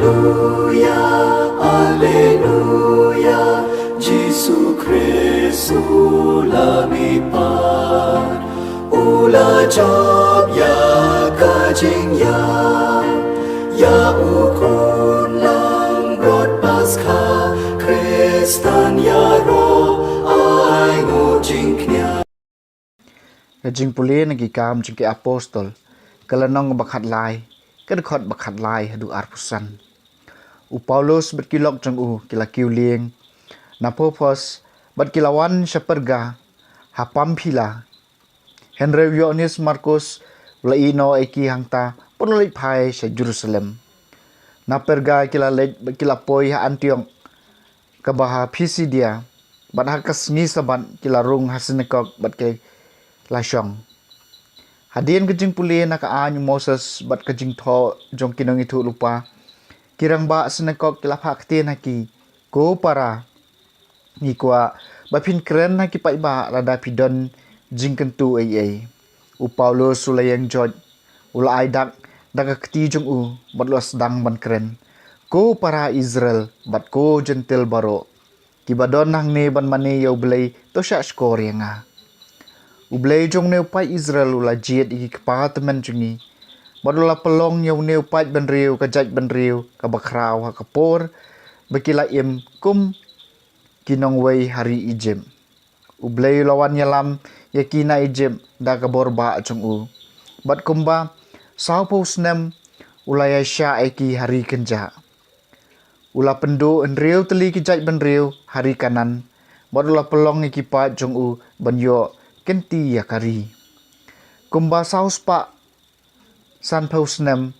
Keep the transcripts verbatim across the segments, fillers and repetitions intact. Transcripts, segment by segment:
Alleluia, Alleluia, Jisu Khrist u la mihpat, u la jop ïa ka jingïap, ïa u khun langbrot Paskha, Khristan ïaroh, ai nguh jingkñia. Ka jingpule na Ki Kam jong ki Apostol, ka lynnong ba khatlai, ka dkhot ba khatlai haduh arphew san. U Paulus bad ki lok jong u ki la kiew lieng na Paphos bad ki la wan sha Perga ha Pamphila. Hynrei u Ïoannis Markus u la ïehnoh ïa ki hangta bad u la leit phai sha Jerusalem. Na Perga ki la leit bad ki la poi ha Antiok kaba ha Pisidia, bad ha ka sngi Sabbath ki la rung ha synagog bad ki la shong. Hadien ka jingpule na ka aiñ u Moses bad ka jingthoh jong ki nongïathuhlypa, ki rangbah synagog ki la phah ktien ha ki, Ko para, ngi kwah ba phin kren ha ki paidbah lada phi don jingkyntu ei ei. U Paulus u la ïeng joit, u la ai dak da ka kti jong u bad u la sdang ban kren, Ko para Israel bad ko Jentil baroh kiba don hangne ban mane ïa U Blei, to shah shkor ïa nga. U Blei jong une u paid Israel u la jied ïa ki kpa tymmen jong ngi bad u la pynlong ïa une u paid bynriew ka jaitbynriew kaba khraw ha ka por ba ki la im kum ki nongwei ha ri Ijipt. U Blei u la wan ïalam ïa ki na Ijipt da ka bor bah jong u, bad kumba sawphew snem u la ïaishah ïa ki ha ri kynjah. U la pynduh hynriew tylli ki jaitbynriew ha ri Kanaan bad u la pynlong ïa ki paid jong u ban ïoh kynti ïa ka ri. Kumba saw spah sanphew snem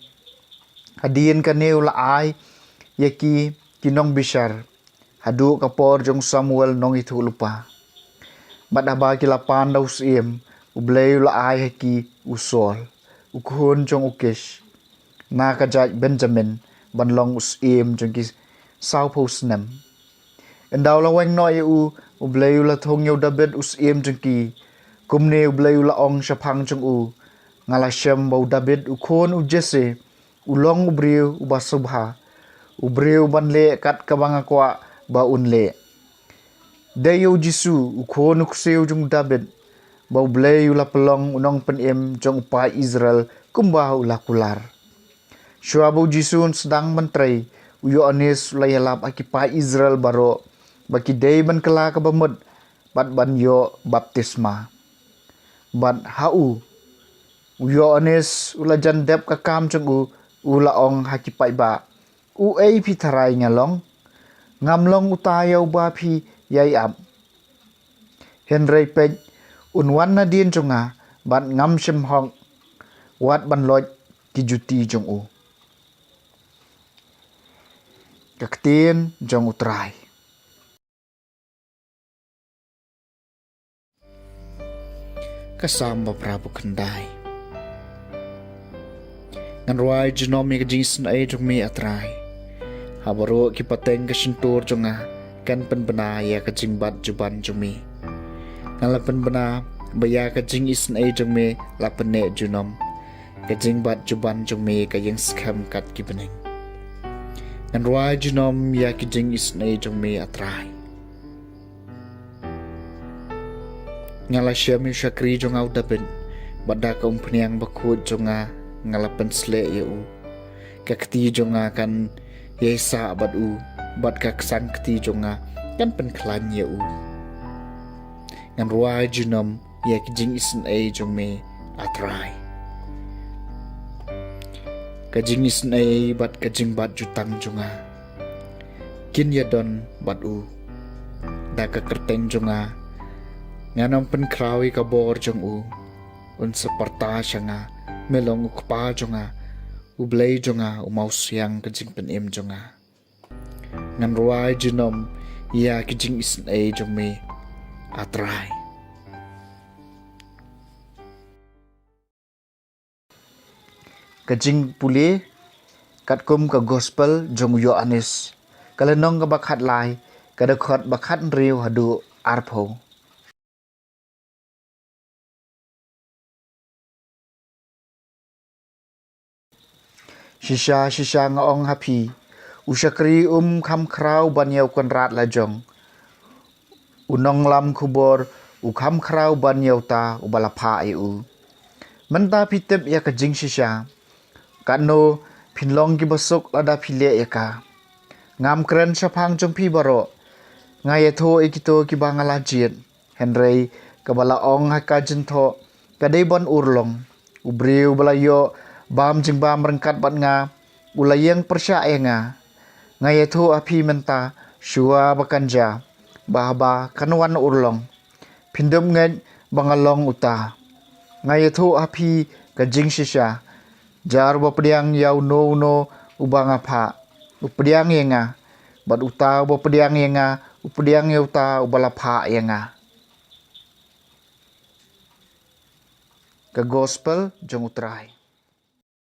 hadien kane u la ai ïa ki ki nongbishar haduh ka por jong Samuel nongïathuhlypa. Bad haba ki la pan da u syiem, U Blei u la ai ha ki u Saul, u khun jong u Kish, na ka jait Benjamin, ban long u syiem jong ki sawphew snem. Ynda u la weng noh ïa u, U Blei u la thung ïa u Dabid u syiem jong ki. Kumne U Blei u la ong shaphang jong u, Nga la shem ba u Dabid u khun u Jesse u long u briew uba subha, u briew ban leh kat kaba nga kwah ba un leh. Dei ïa u Jisu, u khun u ksiew jong u Dabid, ba U Blei u la pynlong u nongpynim jong u paid Israel kumba u la kular. Shuwa ba u Jisu un sdang ban trei, u Ïoannis u la ïalap ha ki paid Israel baroh ba ki dei ban kylla kaba mut bad ban ïoh baptisma. Bad ha u, u Ïoannis u la jan dep ka kam jong u, u la ong ha ki paidbah, Uei phi tharai nga long? Ngam long uta ïa uba phi ïai ap. Hynrei peit, un wan nadien jong nga, bad ngam shym hok wat ban loit ki juti jong u. Ka ktien jong U Trai. Ka Salm ba phra phew khyndai. Ngan rwai junom ïa ka jingisynei jong me, A Trai. Ha baroh ki pateng ka shyntur jong nga, kan pynbna ïa ka jingbat juban jong me. Ngan la pynbna ba ïa ka jingisynei jong me la pynneh junom. Ka jingbat juban jong me ka ïeng skhem kat ki bneng. Ngan rwai junom ïa ki jingisynei jong me, A Trai. Nga la shem ïa u shakri jong nga u Dabid, bad da ka umphniang bakhuid jong nga, nga la pynsleh ïa u. Ka kti jong nga kan ïaisah bad u, bad ka ksang kti jong nga kan pynkhlaiñ ïa u. Ngan rwai junom ïa ki jingisynei jong me, A Trai. Ka jingisynei bad ka jingbat jutang jong nga kin ïadon bad u. Da ka kyrteng jong nga ngan ym pynkhraw ïa ka bor jong u. Un sa pyrta sha nga, me long U Kpa jong nga, U Blei jong nga, U Mawsiang ka jingpynim jong nga. Ngan rwai junom ïa ki jingisynei jong me, A Trai. Ka jingpule katkum ka Gospel jong u Ïoannis, ka lynnong kaba khatlai, ka dkhot ba khathynriew haduh arphew. Shisha, shisha nga ong ha phi, U shakri um kham khraw ban ïa u kynrad lajong. U nonglam khubor u kham khraw ban ïa uta uba la phah ïa u. Mynta phi tip ïa ka jingshisha. Katno phin long kiba suk lada phi leh ïa ka. Ngam kren shaphang jong phi baroh. Nga ïathuh ïa kito kiba nga la jied. Hynrei kaba la ong ha ka jingthoh ka dei ban urlong. U briew ba la ïoh bam jingbam ryngkat bad nga u la ïeng pyrshah ïa nga. Nga ïathuh ha phi mynta shuwa ba kan jia, ba haba kan wan urlong, phin dup ngeit ba nga long uta. Nga ïathuh ha phi ka jingshisha. Jar uba pdiang ïa uno uno uba nga phah, u pdiang ïa nga. Bad uta uba pdiang ïa nga u pdiang ïa uta uba la phah ïa nga. Ka Gospel jong U Trai.